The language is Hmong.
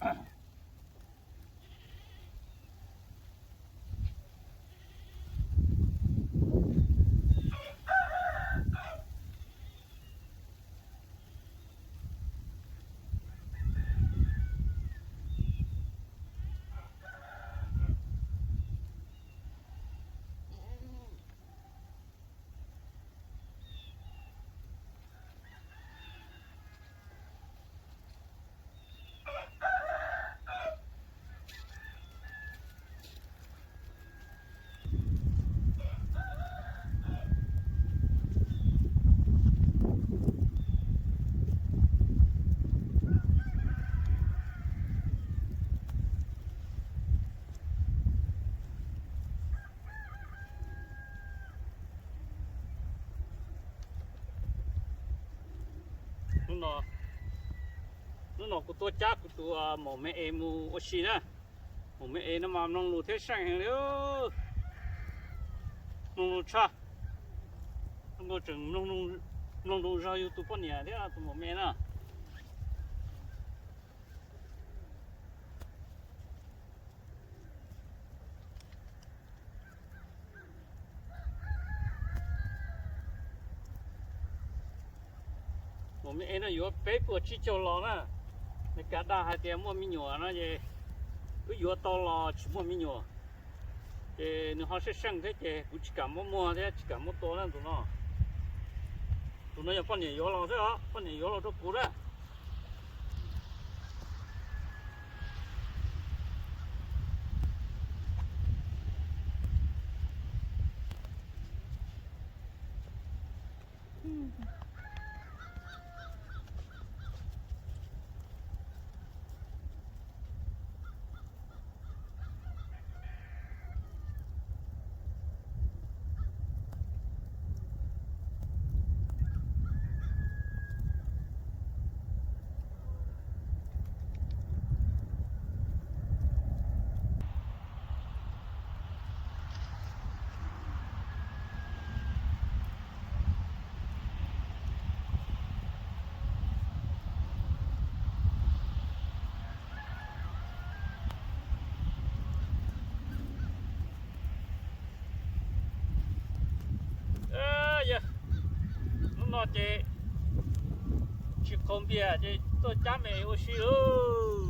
Hnub no kuv tuaj cab kuv tus maum me es mus ua si na. Maum me es no mas mloog lus thiab seej heev li. Mloog lus tshaj. Nkauj tseem mloog lus zog yus tus poj niam thiab tus maum me na. Maum me es no yuav peb puas tsib caug los na. Meskas dag hais tias muaj me nyuam no ces wb yuav tau los tsis muaj me nyuam. Ces nws ho seej seej thiab ces kuv tsis kam muab muag thiab tsis kam muab tua na tus no. Tus no yog poj niam yuav los xwb os, poj niam yuav los rau kuv na. Yog hnub no ces tsis qaug npias ces tuaj cab me ua si lauj.